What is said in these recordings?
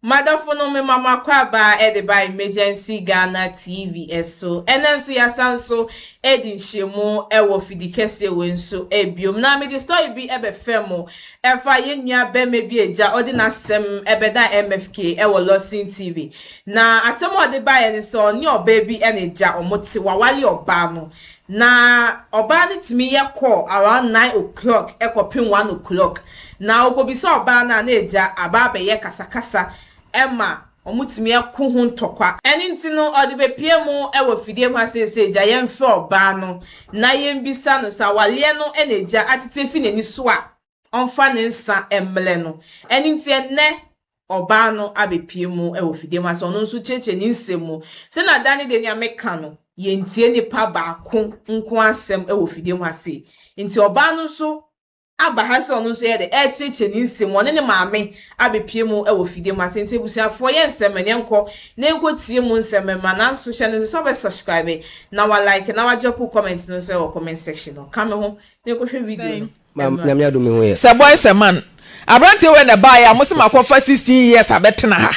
M'adɔfo no mema mo akwaaba de ba Emergency Ghana TV so. Ɛnɛ nso yɛasan nso adi nhyiamu wɔ fidi kɛseɛ wei nso biom. Na mede story bi bɛfɛ mo ɛfa yɛn nua bɛrima bi agya ɔde n'asɛm bɛda MFK wɔ Lawson TV. Na asɛm a ɔde baeɛ ne sɛ ɔne ɔbaa bi na agya wɔn te, wawale ɔbaa no. Na ɔbaa no tumi yɛ call around 9 o'clock kɔpem 1 o'clock. Na ɔkɔbisa ɔbaa no a, na agya aba abɛyɛ kasakasa ma wɔtumi ko ho ntɔkwa. Ɛno nti no, ɔde bepie mu wɔ fidie mu ha seesei agya yɛmfrɛ ɔbaa no na yɛmbisa no sɛ awaleɛ no na agya atete afi n'ani so a ɔmfa ne nsa mmrɛ no. Ɛno nti ɛnnɛ ɔbaa no abɛpie mu wɔ fidie mu ha sɛ ɔno nso kyerɛkyerɛ ne nsɛm mu. Sɛnea da ne de nea meka no, yɛntie nipa baako nko asɛm wɔ fidie mu ha sei. Nti ɔbaa no nso aba ha sɛ ɔno nso yɛ de ɛrekyerɛkyerɛ ne nsɛm mu. Ɔne ne maame abɛpie mu wɔ fidie mu ha sei. Nti abusuafoɔ, yɛ nsɛm ɛnyɛ nkɔ na nkɔ mu nsɛm mma. Nanso hyɛ no nso sɛ ɔbɛ subscribe na wa like na wa drop comment no nso wɔ comment section no. Ka me ho na nkɔhwɛ video no. Nyame adom, ho yɛ. Sɛ boy, sɛ man, aberanteɛ wei na ɛbaeɛ a mo sɛ makɔfa 16 years abɛtena ha.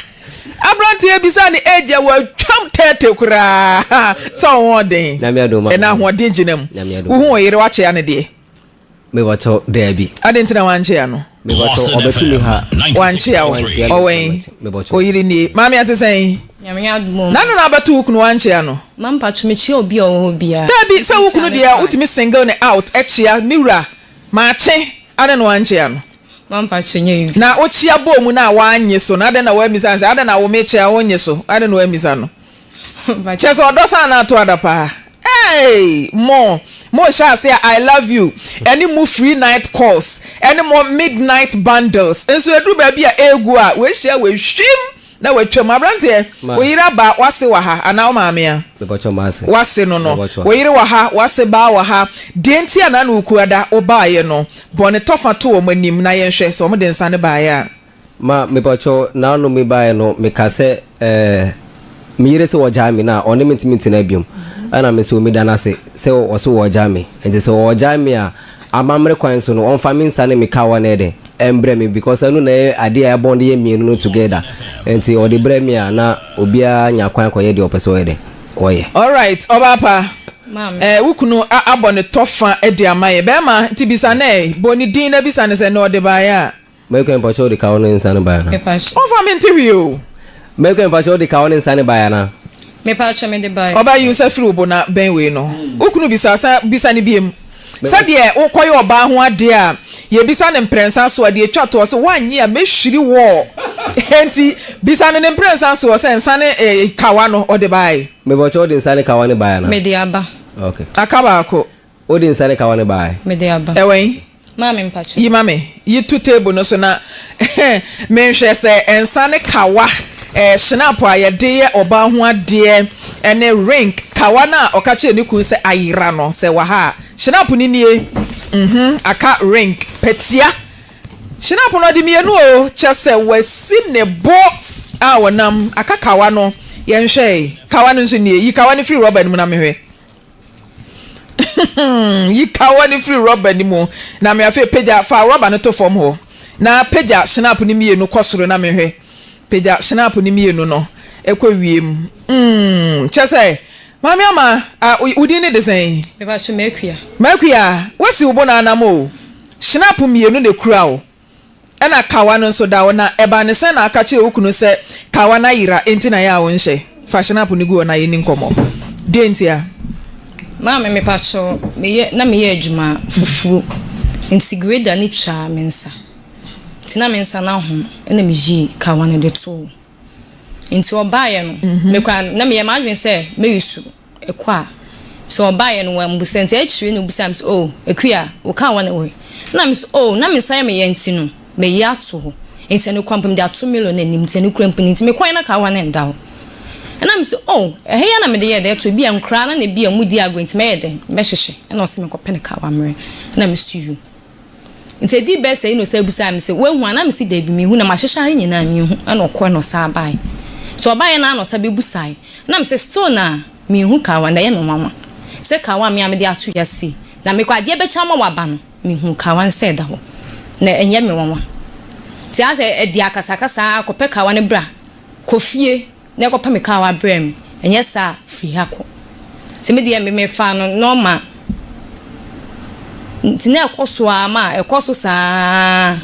Aberanteɛ bisa ne age a watwam 30 koraa sɛ ɔhoɔden. Nyame adom. Ɛna ahoɔden gyina mu. Nyame adom. Wohu wo yere, wakyea no deɛ? Mebɔtɔ, daabi. Ade nti na wankyea no? Mebɔtɔ, ɔbɛto ha. Wankyea wo? Wankyea. Ɔwɛn. Mebɔtɔ. Oyere nie. Maame, ate sɛn? Nyame adom. Na no na abɛto wo kunu, wankyea no? Mampatwo, mekyia obi a ɔwɔ hɔ biara. Daabi, sɛ wo kunu deɛ, wotumi single ne out ɛkyea me wura maakye ade na wankyea no? Mampatwo, nyɛ bi. Na wokyea bɔɔ mu no a wanye so no, adɛn na woamisa no sɛ adɛn na wo mekyea wonye so? Adɛn na woamisa no? Kyɛ sɛ ɔdɔ san na ato ada paa. Hey, mo hyɛ ase a "I love you" ɛne mo free night calls ɛne mo midnight bundles nso, eduru baabi a egu a wɔahyia, wɔahwim na wɔatwam. Aberanteɛ, Ma. wo yere aba, wase wɔ ha anaa wo maame a? Mebɔtɔ, maase. Wase no. Mebɔtɔ. Wo yere wɔ ha, wase baa wɔ ha deɛ. Nti a na okuada wobaeɛ no, bɔne tɔfa to wɔn anim na yɛnhwɛ sɛ wɔn de nsa ne baeɛ a. Ma mebɔtɔ, naano mebaeɛ no, meka sɛ me yere sɛ wɔgyaa me na ɔne me ntumi ntena biom, ɛna me sɛ meda no ase sɛ ɔso wɔgyaa me. Nti sɛ wɔgyaa me a, amammerɛ kwan so no, ɔmfa me nsa ne me kawa no ɛdɛ ɛmbrɛ me, because ɛno na ɛyɛ adeɛ a ɛbɔn de yɛ mmienu no together. Nti ɔde brɛ me a, na obiara nya kwan kɔyɛ deɛ ɔpɛ sɛ ɔyɛ dɛ ɔyɛ. Alright, ɔbaa pa. Maame. Wo kunu abɔ ne tɔfa de ama yɛ bɛrima, nti bisa ne bɔ ne din na bisa ne sɛ na ɔde baeɛ a. Mɛkɔ mpakyɛ, wode kawa no nsa no baeɛ ana? Mepatwo. Ɔmfa me nte hwee o. Mɛkɔ mpakyɛ, wode kawa no nsa no baeɛ ana? Mepatwo, mede bae. Ɔbaa, yi wo nsa firi wo bo na bɛn wei no. Wo kunu bisa sa, bisa ne biem sɛdeɛ wokɔyɛ ɔbaa ho adeɛ a yɛbisa ne mprɛnsa so a, deɛ ɛtwa toɔ sɛ woanye a mɛhwiri wɔɔ. Enti bisa no ne mprɛnsa soɔ sɛ nsa ne kawa no ɔde baeɛ. Mebɔkyɛ, wode nsa ne kawa no baeɛ ana? Mede aba. Okay. Aka baako. Wode nsa ne kawa no baeɛ? Mede aba. Ɛwɛn? Maame, mpatwo. Yi ma me, yi to table no so na menhwɛ sɛ nsa ne kawa, schnapps a yɛde yɛ ɔbaa ho adeɛ ne ring. Kawa no a ɔka kyerɛ ne kun sɛ ayera no, sɛ wɔ ha a, schnapps no nie. Aka ring pɛtia. Schnapps no ɔde mmienu o, kyɛ sɛ wasi ne bo a wɔnam aka kawa no. Yɛnhwɛ kawa no nso nie. Yi kawa no firi rɔba no mu na mehwɛ. Yi kawa no firi rɔba no mu na me. Afei pagya, fa rɔba no to fam hɔ na pagya schnapps no mmienu kɔ soro na mehwɛ. Pagya schnapps no mmienu no ɛkɔ wiem. Kyɛ sɛ maame ama a, wo din ne de sɛn? Mepatwo, Makua. Makua, wasi wo bo na anam o. Schnapps mmienu na ekura o, ɛna kawa no nso da wo. Na ɛba ne sɛn na aka kyerɛ wo kunu sɛ kawa no ayera enti na yɛ a wonhyɛ? Fa schnapps no gu hɔ na yɛni nkɔmmɔ. Deɛ ntia? Maame, mepatwo, meyɛ na meyɛ adwuma fufuo nti grader ne twaa me nsa, nti na me nsa no ahom, ɛna meyii kawa no de too. Nti ɔbaeɛ no, mekora na meyɛ m'adwene sɛ mɛyi so ɛkɔ a sɛ ɔbaeɛ no wambusa. Nti akyire no obusa me sɛ, "Oh Akua, wo kawa no wɔ?" Na me sɛ, "Oh, na me nsa yɛ meyɛ nti no meyi ato hɔ." Nti ɛno kora mpo mede ato Milo no anim, nti ɛno kora mpo no nti mekɔɛ na kawa no nda hɔ. Ɛna me sɛ, "Oh, ɛha yi na mede yɛ dɛ ɛto bi a nkoraa na bi a ɔmo di agorɔ, nti mɛyɛ dɛn mɛhyehyɛ." Ɛna ɔsɛ mekɔpɛ ne kawa mmerɛ. Ɛna me si you. Nti edi bɛyɛ sɛ yi na ɔsan bisaa me sɛ, "Woahu a?" Na me si, "Dabi, mehu na mahyehyɛ ha nyinaa, mehu." Ɛna ɔkɔɛ na ɔsan baeɛ. So ɔbaeɛ na ɔsan bɛbusae. Na me sɛ, still na mehu kawa na ɛyɛ me nwanwa sɛ kawa me a mede ato ya sei na mekɔ adeɛ bɛkyɛ ama waba no, mehu kawa no sɛ ɛda hɔ na ɛnyɛ me nwanwa. Nti asɛ ɛde akasakasa kɔpɛ kawa no bra. Kɔ fie na kɔpɛ me kawa brɛ me, ɛnyɛ saa a firi ha kɔ. Nti me deɛ me mefaa no normal. Nti na ɛkɔ so ara ma ɛkɔ so saa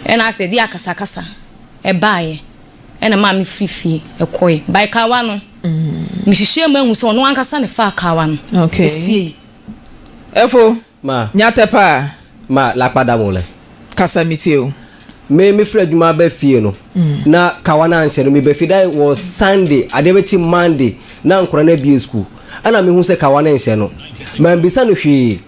ɛna asɛ ɛde akasakasa ɛbaeɛ ɛna maa me firi fie ɛkɔe. By kawa no, mehwehwɛɛ mu ahu sɛ ɔno ankasa na ɛfaa kawa no Okay. ɛsiei. Efo, Ma. nya tɛ paa. Ma lakpa da mo lɛ. Kasa mi tie o. Me me firi adwuma ba fie no na kawa no anhyɛ no meba fie that was Sunday adeɛ bɛkye Monday na nkora no abie school ɛna mehu sɛ kawa no nhyɛ no mambisa no hwee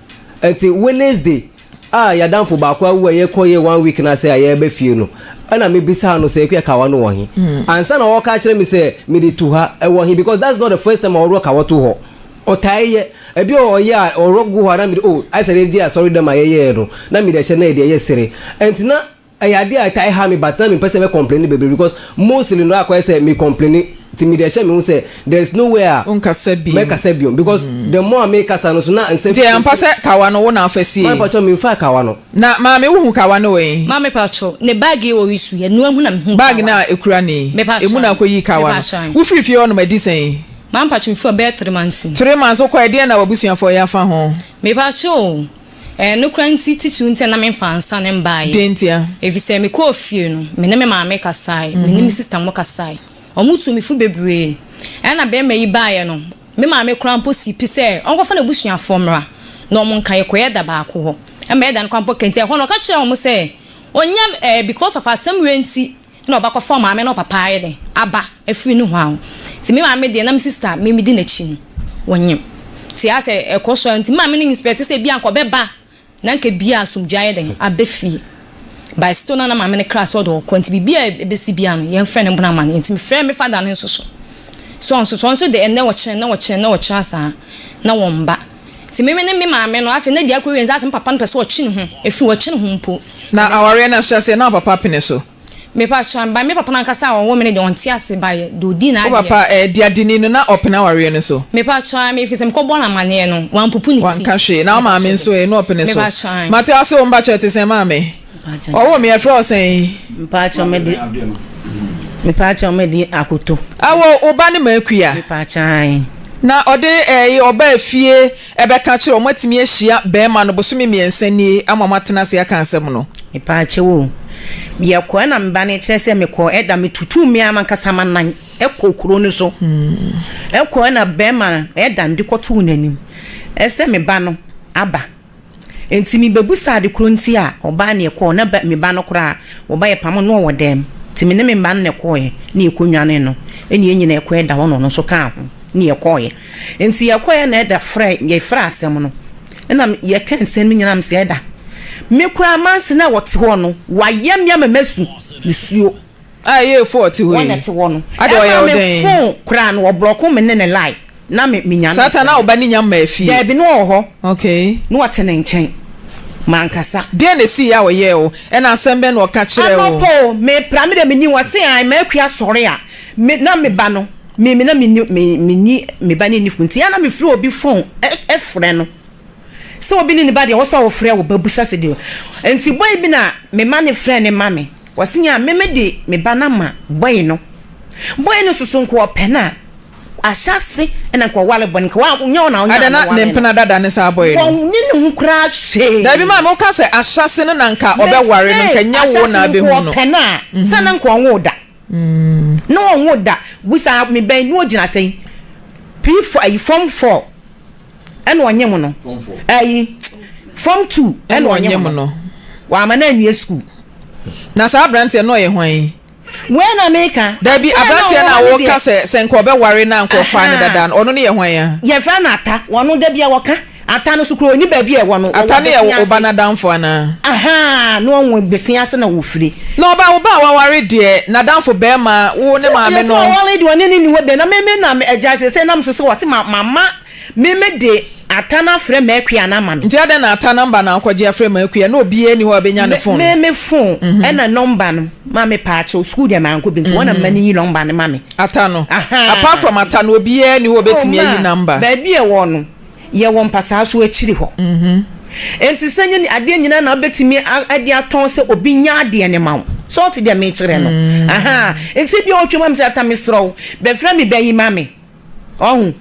nti Wednesday a yɛadamfo baako awu a yɛkɔ yɛ one week na sɛ a yɛreba fie no ɛna mebisa no sɛ Akua kawa no wɔ he ansa na ɔka kyerɛ me sɛ mede to ha ɛwɔ he because that's not the first time a ɔworɔ kawa to hɔ ɔtae yɛ ebi a ɔyɛ a ɔworɔ gu hɔ a na mede oh ayɛ sɛ de asɔre dɛm a yɛyɛɛ no na mede ɛhyɛ na yɛde ɛyɛ sere ɛnti na ɛyɛ adeɛ a ɛtae ha me but na mempɛ sɛ mɛ complain bebree because mostly no akɔyɛ sɛ me complain nti mede ɛhyɛ me ho sɛ there is no way a Wonkasa bio. mɛkasa bio because the more a mekasa no so na nsɛm Nti ɛyɛ ampa sɛ kawa no wo na afa sie? Maame pakyɛ memfa kawa no. Na maame wohu kawa no wɔ yi? Maame pakyɛ ne bag yi wɔ wisu yɛ noa mu na mehu Bag no a ekura ne yi? Me pakyɛ. Emu na akɔyi kawa Me no. pakyɛ. Wofiri fie hɔ nom adi sɛn? Maame pakyɛ mefiri hɔ bɛyɛ 3 months ni. 3 months wokɔ ɛdeɛn na w'abusuafoɔ yɛ afa ho? Me pakyɛ o, ɛno kora nti titiriw nti a na memfa nsa ne mbaeɛ. Deɛ ntia? Ɛfiri sɛ mekɔɔ fie no, me ne me maame kasae, me ne me sister mo kasae. Ɔmo tu me fo bebree. Ɛna bɛrima yi baeɛ no, me maame koraa mpo si pi sɛ ɔnkɔfa n'abusuafoɔ mmra na ɔmo nka yɛkɔyɛ da baako hɔ. Ɛma yɛda no koraa mpo kɛntɛ ɛhɔ no ɔka kyerɛɛ ɔmo sɛ ɔnya because of asɛm wei nti na ɔbɛkɔfa ɔmaame na ɔpapa ayɛ dɛn aba afiri ne hɔ a. Nti me maame deɛ na me sister me me di n'akyi no wɔnyem. Nti asɛ ɛkɔ so a nti me maame no inspect sɛ bi anka ɔbɛba na nka bia asomdwe ayɛ dɛn aba fie. But still na na maame no kra sɛ ɔde ɔkɔ nti biribi a ebesi bia no yɛmfrɛ no mbona ama no. Nti mefrɛ me father no nso so. So ɔnso so ɔnso de ɛnɛ wɔkyerɛ ɛnɛ wɔkyerɛ ɛnɛ wɔkyerɛ asaa na wɔn ba. Nti me ne me maame no afei na deɛ akɔ wie nsa asɛ me papa no pɛ sɛ ɔtwe ne ho efi wɔtwe ne ho mpo. Na awareɛ no ahyɛ aseɛ na wo papa pene so? Me pakyɛ ba me papa no ankasa a ɔwɔ me no deɛ ɔnte ase ba yɛ deɛ odi n'adeɛ. Wo papa ɛɛ diadini no na ɔpene awareɛ no so? Me pakyɛ me fi sɛ mekɔ bɔ no amaneɛ no wampupu ne ti. Wanka hwee na wo maame nso ɛ na ɔpene so? Me pakyɛ. Mate ase wo mpakyɛ te sɛn maame? Ɔwɔ me yɛfrɛ wo sɛn? Mpakyɛ me de mepakyɛ me de akoto. Awo wo ba ne Maakua? Mepakyɛ. Na ɔde ɛɛ ɔbaa fie ɛbɛka kyerɛ ɔmo atumi ahyia bɛrima no bosome 3 nie ama ɔmo atena ase aka asɛm no. Mepakyɛ wo yɛkɔ ɛna me ba no kyerɛ sɛ mekɔ ɛda metutu me ama nkasa ma nan ɛkɔ kuro no so ɛkɔ ɛna bɛrima ɛda no de kɔtoo n'anim ɛsɛ me ba no aba nti mebɛbusa ade koro nti a ɔbaa ne ɛkɔɔ na me ba no koraa ɔba yɛ pam no ɔwɔ dɛm nti me ne me ba no na ɛkɔɔɛ ne yɛkɔ nwane no ɛne yɛn nyinaa ɛkɔ ɛda hɔ na ɔno nso kaa ho ne yɛkɔɔɛ nti yɛkɔɔɛ na ɛda frɛ yɛfrɛ asɛm no ɛna yɛka nsɛm no nyinaa sɛ ɛda me koraa manse na wɔte hɔ no wayɛ me ama masu nsuo A ɛyɛ efo ɔte hɔ yi. Wɔn na ɛte hɔ no. Ade ɔyɛ Ɛma wo me dɛn? phone koraa no wɔblɔko me ne ne line na me me nya no. Saa ta na ɔba ne nya mmaa fie? Daabi na ɔwɔ hɔ. Okay. Na ɔte ne nkyɛn. Mankasa. Deɛn na esii a ɔyɛɛ wo? Ɛna asɛm bɛn na ɔka kyerɛɛ wo? Anɔpa o, mepra me deɛ menni wɔse ae makua sɔre a me na me ba no me me na menni me menni me ba no nni phone nti a na mefrɛ obi phone ɛ frɛ no sɛ obi ne ne ba deɛ wɔsɛ wɔfrɛ wo ba busa sɛ deɛ nti boy bi na me ma ne frɛ ne ma me wɔse a me me de me ba no ama boy no boy no soso nka ɔpɛ no a ahyɛ ase ɛna nka ɔwale bɔ no nka wa nyɛ ɔna ɔnya Ada na ne mpena dada ne saa boy no. Wɔn ne ne ho koraa hwee. Dabi maame woka sɛ ahyɛse no na nka ɔbɛware no nka nyɛ wo na abɛhu no. Ahyɛse no nka ɔpɛ no a sɛ na nka ɔnwo da. Na ɔnwo da busa me bɛn na ogyina sɛn P4 ayi form 4 ɛna ɔnye mo no ayi form 2 ɛna ɔnye mo no wama no anwie school. Na saa aberanteɛ no ɔyɛ hwan? Wei na meka. Dabi, aberanteɛ no a woka sɛ sɛ nka ɔbɛware no a nka ɔfaa no dada no, ɔno no yɛ hwan a? Yɛfrɛ no Ata. Ɔno da biara wɔka. Ata no so koraa ɔnni baabi a ɛwɔ no. Ata no yɛ wo ba no adamfo anaa? Ahaa, na ɔwɔ Besia ase na wɔfiri. Na ɔba, wo ba a waware deɛ, n'adamfo barima, wo ne maame no. Sɛ ɔware deɛ ɔne no nni hɔ bio. Na me me na agya seesei nam so sɛ ɔse mama me me de Ata no afrɛ M'Akua no ama me. Nti adɛn na Ata number na wokɔgye afrɛ M'Akua na obiara nni hɔ a ɔbɛnya ne phone? Me me phone ɛna number no ma me paakyɛw school deɛ mankɔ bi nti wɔn na mma no yi number no ma me. Ata no? Ahaa. Apart from Ata no obiara nni hɔ a ɔbɛtumi ayi number? Oh ma, baabi a ɛwɔ no yɛwɔ mpasaa so akyiri hɔ. Nti sɛ nyɛ adeɛ nyinaa na wobɛtumi de atɔn sɛ obi nya adeɛ no ma wo. Sɛ ɔte deɛ mekyerɛ no. Ahaa. Nti bia ɔtwa mu a mesɛ ata mesrɛ wo bɛfrɛ me ba yi ma me. Ɔho.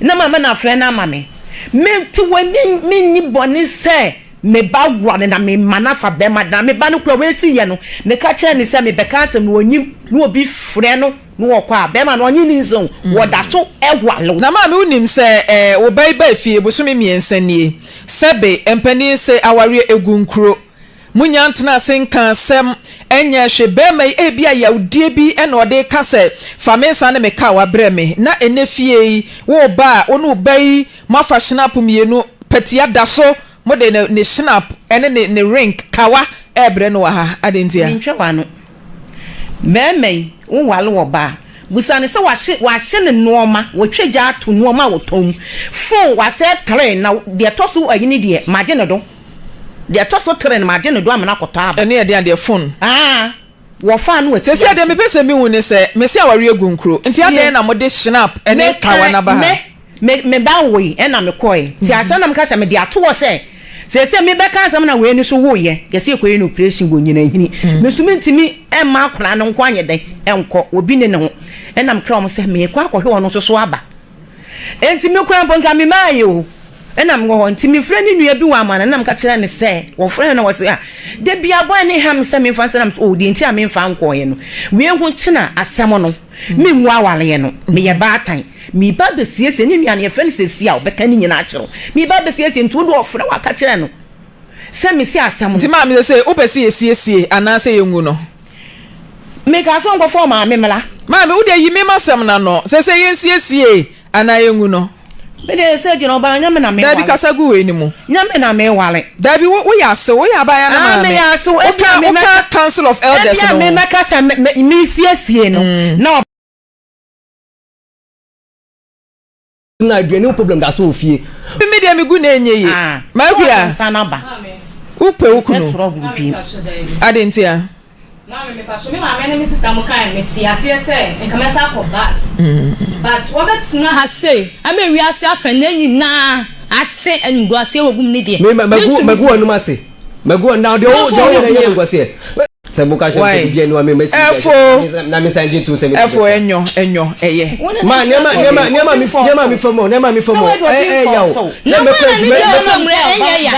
Na mama no afrɛ no ama me. Me te wɔ me menni bɔne sɛ me ba ware na me ma no afa bɛrima na me ba no kura wei si yɛ no meka kyerɛ no sɛ mebɛka asɛm no ɔnyim na obi frɛ no na wɔkɔ a bɛrima no ɔnye ne nsa o wɔda so ware wo. Na maame wonim sɛ eh wo ba yi baa fie bosome miensa nie sɛbe mpanin se awareɛ egu nkuro Monnya ntena ase nka asɛm nyɛ hwee. Barima yi, ebia yawdie bi na ɔde reka sɛ, Fa me nsa ne me kawa brɛ me. Na ɛnnɛ fie yi, woreba a, wo ne wo ba yi moafa schnapp mmienu, patia da so, mode ne ne schnapp ne ne ne ring, kawa, rebrɛ no wɔ ha. Adɛn ntia? Mentwa w'ano. Barima yi, woware ɔbaa a, bisa no sɛ wahye wahye ne nnoɔma, watwa gya ato nnoɔma a ɔtɔn mu, phone wasɛe tre, na deɛ ɛtɔ so ayi no deɛ, magye no do. Deɛ ɛtɔ so tre no magye no do ama no akɔtɔ aba. Ɛno yɛ deɛn adeɛ? Phone? Aa, wɔfaa no atia Seesei deɛ ase. mepɛ sɛ mehu ne sɛ, mese awareɛ gu nkuro, nti Tie, adɛn na mode schnapp ne kawa meka no aba ha? me, me, me ba woe ɛna mekɔe. Nti asɛm na meka sɛ mede ato hɔ sɛ, seesei mebɛka asɛm na wei no so woeɛ, yɛse yɛkɔyɛ no operation wɔ Nyinahini. Me nso mentumi mma akwadaa no nko anyɛ dɛn, nkɔ, obi ne ne ho. Ɛna mekra wɔn sɛ meekɔ akɔhwɛ ɔno nso so aba. Enti me koraa mpo nka memaeɛ o, ɛna mewɔ hɔ. Nti mefrɛ ne nua bi wɔ amana na meka kyerɛ no sɛ, wɔfrɛ no na wɔse ah, da bia boy no ha me sɛ memfa nsɛ na mesɛ oh, deɛ nti a memfa nkɔeɛ no, wei ho kyena asɛm no, menwu awareɛ no, meyɛ baatan, meba abɛsiesie, ne nua no yɛfrɛ no Sɛsi a ɔbɛka ne nyinaa akyerɛ wo, meba abɛsiesie, nti wode ɔfrɛ wo aka kyerɛ no sɛ mese asɛm no. Nti maame sɛsei wopɛ sɛ yɛsiesie anaasɛ yɛnwu no? Meka sɛ ɔnkɔfa ɔmaame mmra. Maame, wo deɛ yi me m'asɛm no ano. Sɛsɛ yɛnsiesie anaa yɛngu no? Me deɛ sɛ gyina ɔbaa nyɛ me na meware. Dabi kasa gu wei no mu. Nyɛ me na meware. Dabi wo woyɛ asew, woyɛ abaayewa no maame. Ah meyɛ asew. Woka woka council of elders no ho. Ebia me mɛka sɛ me mesiesie no na. Na aduane ho problem da so wɔ fie. Me deɛ me gu na ɛnyɛ yie. Makua, wo pɛ wo kunu ade nti a. Maame me pacho me maame ne me sister mo kan me te aseɛ sɛ nka mɛsa akɔ back but wɔbɛtena ha sei ama wiase afɛnɛ nyinaa ate animguaseɛ wɔ gum ne deɛ. Me magu magu wɔn anum ase magu wɔn na deɛ ɔwɔ deɛ ɔyɛ na ɛyɛ me nguaseɛ. Sɛ mo ka hyɛ sɛ biribi aniwa me mɛsi Ɛfo na me san gye ntum sɛ me ɛfo ɛnyɔ ɛnyɔ ɛyɛ. Ma nneɛma nneɛma nneɛma mi nneɛma mi fam o nneɛma mi fam o ɛ ɛ ya o. Na mo na ne deɛ ɔfam rɛ ɛnyɛ ya.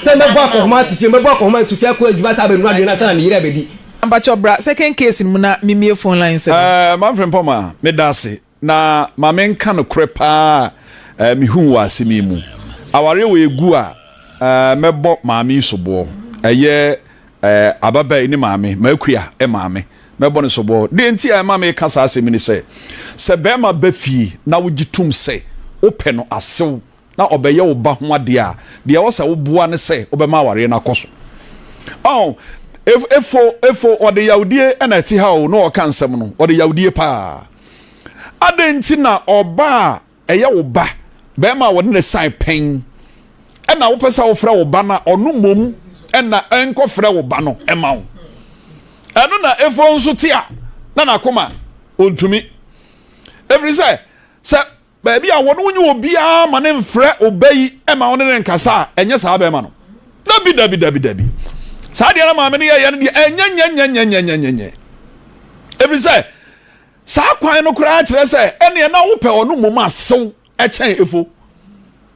Sɛ mɛbɔ akɔhoma ato fie mɛbɔ akɔhoma ato fie akɔ adwuma sɛ abɛnura aduane ansa na me yere abɛdi. Mpakyɛw bra second case no mu na me mie phone lines no. Eh, Manfred Mpɔma, meda ase. Na ma menka nokorɛ paa a mehuu wɔ asɛm yi mu. Awareɛ wei gu a, mɛbɔ maame yi soboɔ. Ɛyɛ ababaa yi ne maame, M'Akua maame. Mɛbɔ no soboɔ. Deɛ nti a ɛma meka saa asɛm yi ne sɛ, sɛ barima ba fie na wogye tom sɛ wopɛ no asew na ɔbɛyɛ wo ba ho adeɛ a, deɛ ɛwɔ sɛ woboa ne sɛ wobɛma awareɛ no akɔ so. Ɔn, efo, efo, ɔde yawdie na ɛte ha o, na ɔka nsɛm no, ɔde yawdie paa. Adɛn nti na ɔba a ɛyɛ wo ba, bɛrima a wɔne no san pɛn, ɛna wopɛ sɛ wofrɛ wo ba no a ɔno mmom ɛna ɛnkɔfrɛ wo ba no ɛma wo? Ɛno na efo nso te a na n'akoma ɔntumi. Ɛfiri sɛ, sɛ Baabi a wɔne wo nyɛ obiara ma no mfrɛ wo ba yi ma wo ne no nkasa a, ɛnyɛ saa bɛrima no. Dabi, dabi, dabi, dabi. Saa deɛ na maame no yɛyɛ no deɛ ɛnyɛ nyɛ nyɛ nyɛ nyɛ nyɛ nyɛ nyɛ. Ɛfiri sɛ saa kwan no koraa kyerɛ sɛ ɛneɛ na wopɛ ɔno mmom asew ɛkyɛn efo.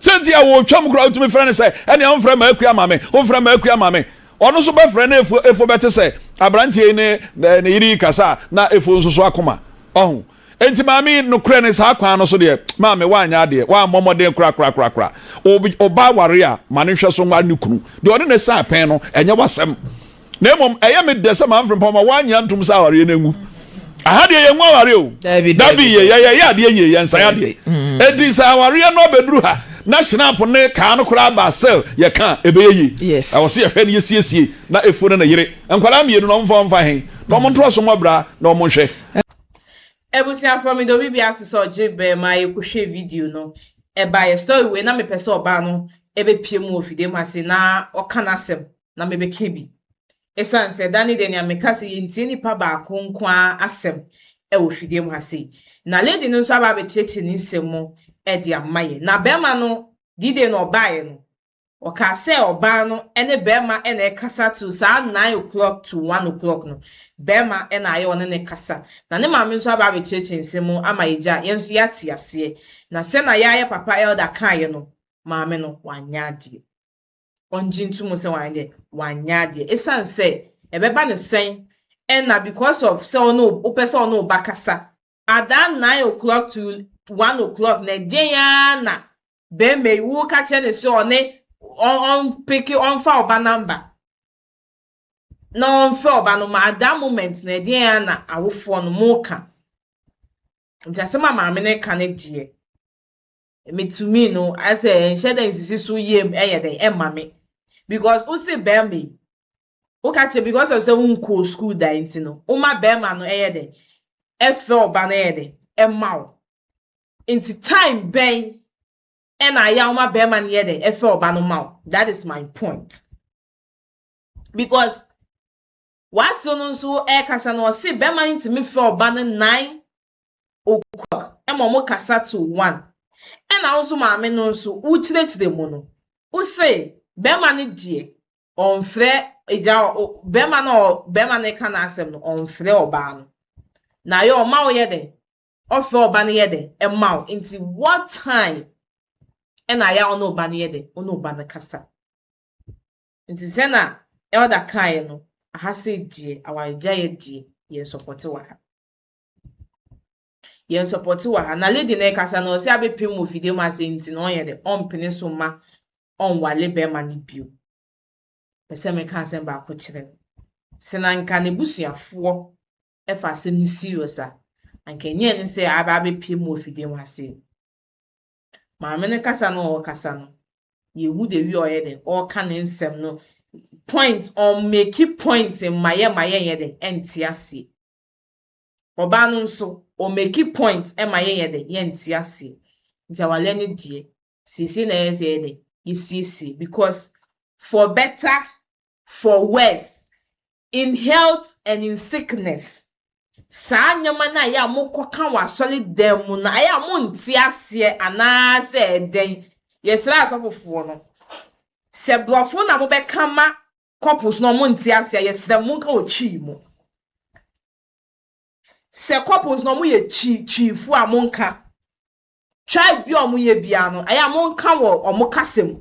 Sɛ nti a wɔretwam koraa wotumi frɛ no sɛ ɛneɛ womfrɛ ma akua ma me, womfrɛ ma akua ma me. Ɔno nso bɛfrɛ na efo efo bɛte sɛ aberanteɛ yi ne ne yere yi kasa a na efo nso so akoma. Ɔho. Enti maame yi, nokorɛ ne saa kwan no so deɛ, maame woanyɛ adeɛ, woammɔ mmɔden korakorakorakora. Wo ba aware a, ma no nhwɛ so nware ne kunu. Deɛ ɔne no san pɛn no, ɛnyɛ w'asɛm. Na mmom, ɛyɛ me dɛ sɛ Maame Frimpong ma woannye antom sɛ awareɛ no anwu. Aha deɛ yɛnwu awareɛ o. Dabi yɛ, yɛyɛ adeɛ yie, yɛnsan adeɛ. Enti sɛ awareɛ no abɛduru ha, na Schnapp ne kaa no koraa ba sɛ yɛka a, ɛbɛyɛ yie. Ɛwɔ sɛ yɛhwɛ na yɛsiesie na Efo ne ne yere, nkwadaa mmienu no, wɔmfa wɔn mfa he, na wɔntoa so mmɔ bra na wɔnhwɛ. Abusuafoɔ meda obi biara ase sɛ ɔgye bɛɛ ma yɛkɔhwɛ video no ɛbaeɛ story wei na mepɛ sɛ ɔbaa no ɛbɛpie mu wɔ fidie mu ase na ɔka n'asɛm na mebɛka bi ɛsiane sɛ da ne deɛ nea meka sɛ yɛntie nipa baako nko ara asɛm ɛwɔ fidie mu ha sei na lady no nso aba abɛkyerɛkyerɛ ne nsɛm mu ɛde ama yɛ na bɛrima no D-day no ɔbaeɛ no. Ɔkaa sɛ ɔbaa no ne barima na ɛkasa till saa 9 o'clock to 1 o'clock no, barima na ayɛ ɔne no kasa. Na ne maame nso aba abɛkyerɛkyerɛ nsɛm mu ama yɛgya, yɛn nso yɛate aseɛ. Na sɛnea yɛayɛ papa elder kaeɛ no, maame no wanyɛ adeɛ. Ɔngye ntom sɛ wanyɛ deɛ, wanyɛ adeɛ. Ɛsiane sɛ ɛbɛba ne sɛn ɛna because of sɛ ɔne wopɛ sɛ ɔne wo ba kasa at that 9 o'clock to 1 o'clock na ɛdeɛn ara na barima yi woka kyerɛ ne sɛ ɔne ɔmpeke ɔmfa ɔba number na ɔmfrɛ ɔba no ma at that moment na ɛdeɛn ara na awofoɔ no moka. Nti asɛm a maame no ka no deɛ, metumi no asɛ nhyɛ dɛ nsisi so yie ɛyɛ dɛn ɛma me because wosi bɛrima yi woka kyerɛ because of sɛ wonkɔɔ school da nti no, woma bɛrima no ɛyɛ dɛn ɛfrɛ ɔba no ɛyɛ dɛn ɛma wo. Nti time bɛn ɛna ayɛ a woma bɛrima no yɛ dɛn ɛfrɛ ɔba no ma wo? That is my point, because w'asew no nso ɛrekasa no, ɔse bɛrima no ntumi frɛ ɔba no 9 o'clock ɛma ɔmo kasa to 1. Ɛna wo nso maame no nso wokyerɛkyerɛ mu no, wose bɛrima no deɛ ɔmfrɛ agya bɛrima no, bɛrima no ka n'asɛm no, ɔmfrɛ ɔbaa no na ayɛ ɔma wo yɛ dɛn ɔfrɛ ɔba no yɛ dɛn ɛma wo. Nti what time ɛna ayɛ a ɔne ɔba no yɛ dɛn ɔne ɔba no kasa? Nti sɛ na elder kaeɛ no, aha sɛ deɛ awaregyaeɛ deɛ, yɛn support wɔ ha, yɛn support wɔ ha. Na lady na ɛkasa no, ɔsɛ abɛpem wɔ fidie mu ase nti na ɔnyɛ dɛ ɔmpene so ma ɔnwale bɛrima no bio. Pɛ sɛ meka asɛm baako kyerɛ no sɛ na nka n'abusuafoɔ ɛfa asɛm no serious a, anka ɛnyɛ ne sɛ aba abɛpem wɔ fidie mu ase. Maame no kasa no, ɔrekasa no, yɛhu the way ɔyɛ dɛ ɔreka ne nsɛm no, point ɔmmake point mma yɛ ma yɛnyɛ dɛ ɛnte aseɛ. Ɔbaa no nso ɔmmake point ma yɛnyɛ dɛ yɛnte aseɛ. Nti awareɛ no deɛ, siesie na ɛyɛ sɛ yɛyɛ dɛ yɛsiesie, because for better, for worse, in health and in sickness, saa nneɛma no a ɛyɛ a mokɔka wɔ asɔredan mu no, ayɛ a monte aseɛ anaasɛ ɛdɛn? Yɛsrɛ asɔfofoɔ no sɛ borɔfo na mobɛka ma couples no ɔmo nte aseɛ, yɛsrɛ monka wɔ Twi mu. Sɛ couples no ɔmo yɛ Twi Twifo a, monka tribe bi a ɔmo yɛ bia no, ɛyɛ a monka wɔ ɔmo kasa mu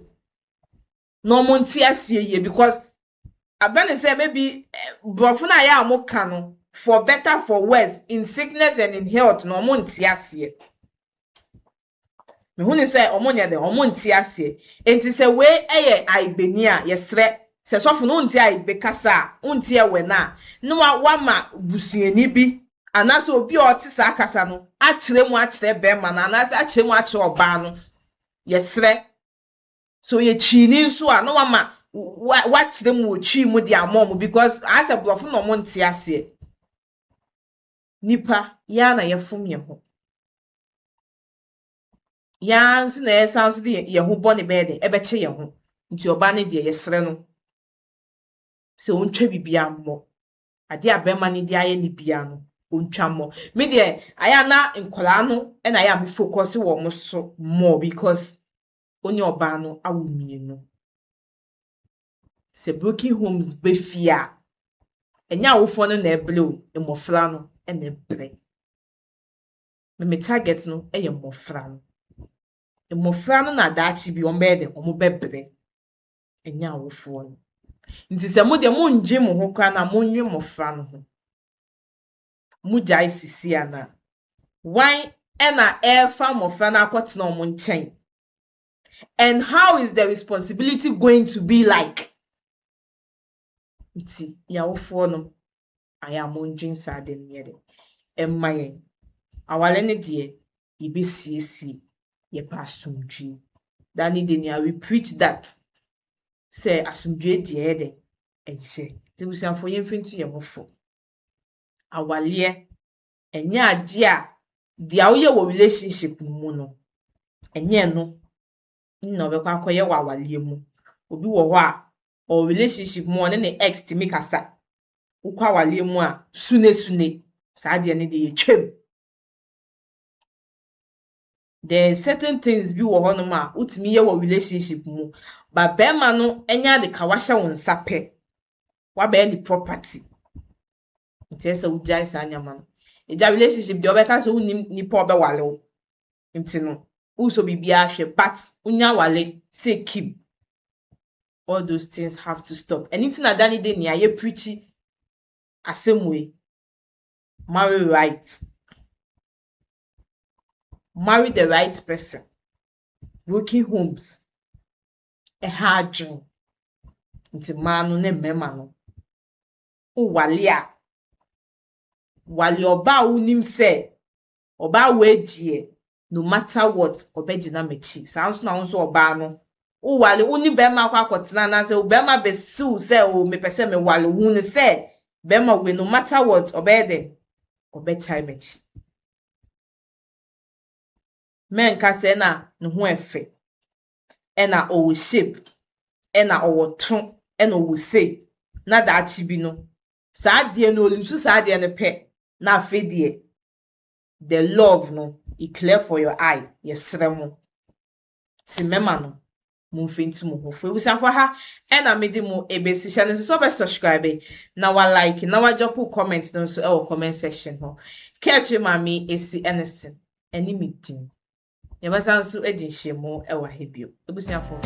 na ɔmo nte aseɛ yie, because abɛn sɛ maybe borɔfo no a ɛyɛ a moka no for better, for worse, in sickness and in health na ɔmo nte aseɛ. Mehu ne sɛ ɔmo nyɛ dɛ ɔmo nte aseɛ. Nti sɛ wei yɛ Ayigbeni a, yɛsrɛ sɛ sɔfo no wonte Ayigbe kasa a, wonte Ɛwɛ no a, na wama busuani bi anaasɛ obi a ɔte saa kasa no akyerɛ mu akyerɛ bɛrima no anaasɛ akyerɛ mu akyerɛ ɔbaa no. Yɛsrɛ so yɛ Twini nso a, na wama wakyerɛ mu wɔ Twi mu de ama ɔmo, because asɛ borɔfo na ɔmo nte aseɛ. Nipa yɛa na yɛfom yɛn ho, yɛa nso na yɛsan so de yɛn ho bɔ ne bɛyɛ de ɛbɛkyɛ yɛn ho. Nti ɔbaa no deɛ, yɛsrɛ no sɛ ɔntwa biribiara mmɔ adeɛ a bɛrima no de ayɛ ne bia no, ɔntwa mmɔ. Me deɛ, ayɛ a na nkwadaa no ɛna ayɛ a me focus wɔ wɔn so more, because onye ɔbaa no awo mmienu. Sɛ broken homes bɛ fie a, ɛnyɛ awofoɔ no na ɛbrɛ o, mmɔfra no ɛna ɛbrɛ. Me target no ɛyɛ mmɔfra no. Mmɔfra no na daakye bi wɔn bɛyɛ dɛ wɔn bɛbrɛ, ɛnyɛ awofoɔ no. Nti sɛ mo deɛ monndwe mo ho koraa na monnwe mmɔfra no ho. Mogyae sisi ana wan ɛna ɛrefa mmɔfra no akɔtena wɔn nkyɛn? And how is the responsibility going to be like? Nti yɛawofoɔ no, ayɛ a mondwen saa ade no yɛ dɛ ɛmma yɛn. Aware no deɛ, yɛbɛsiesie, yɛpɛ asomdwie. Da ne de nea we preach that sɛ asomdwie deɛ ɛyɛ dɛ ɛyɛ. Nti abusuafoɔ, yɛmfa ntu yɛn ho fo. Awareɛ ɛnyɛ adeɛ a deɛ woyɛ wɔ relationship mu no, ɛnyɛ ɛno na ɔbɛkɔ akɔyɛ wɔ awareɛ mu. Obi wɔ hɔ a ɔwɔ relationship mu, ɔne ne ex tumi kasa. Wokɔ awareɛ mu a, sune sune saa adeɛ no deɛ, yɛtwam. There is certain things bi wɔ hɔnom a wotumi yɛ wɔ relationship mu, but bɛrima no anya de kawa hyɛ wo nsa pɛ, wabɛyɛ ne property. Nti ɛsɛ sɛ wogyae saa nneɛma no. Egya relationship deɛ ɔbɛka sɛ wonnim nipa a ɔbɛwale wo. Nti no, wosɔ biribiara hwɛ but wonya wale sɛ kim. All those things have to stop. Ɛno nti na da ne de nea yɛ preachi asɛm wei. Marry right. Marry the right person. Broken homes ɛha adwene. Nti mmaa no ne mmarima no, wowale a, wale ɔbaa a wonim sɛ ɔbaa wei deɛ no matter what ɔbɛgyina m'akyi. Saa nso na wo nso ɔbaa no, wowale wo ne bɛrima akɔ akɔtena anaasɛ bɛrima bɛsiw sɛ o mepɛ sɛ mewale hu no sɛ bɛrima wei no matter what ɔbɛyɛ dɛ ɔbɛtae m'akyi. Mɛnka sɛ ɛna ne ho ɛfɛ, ɛna ɔwɔ shape, ɛna ɔwɔ to, ɛna ɔwɔ sei na daakye bi no saa adeɛ no olusu saa adeɛ no pɛ na afei deɛ the love no e clear for your eye. Yɛsrɛ mo te mmarima no momfa ntu mo ho fo. Abusuafo ha ɛna mede mo ebesi hyɛ no nso sɛ ɔbɛ subscribe na wa like na wa drop comment no nso ɛwɔ comment section hɔ. Kɛɛkyere maame esi ɛne sen ɛne me din. Yɛbɛsan nso adi nhyiamu ɛwɔ ha bio. Abusuafo.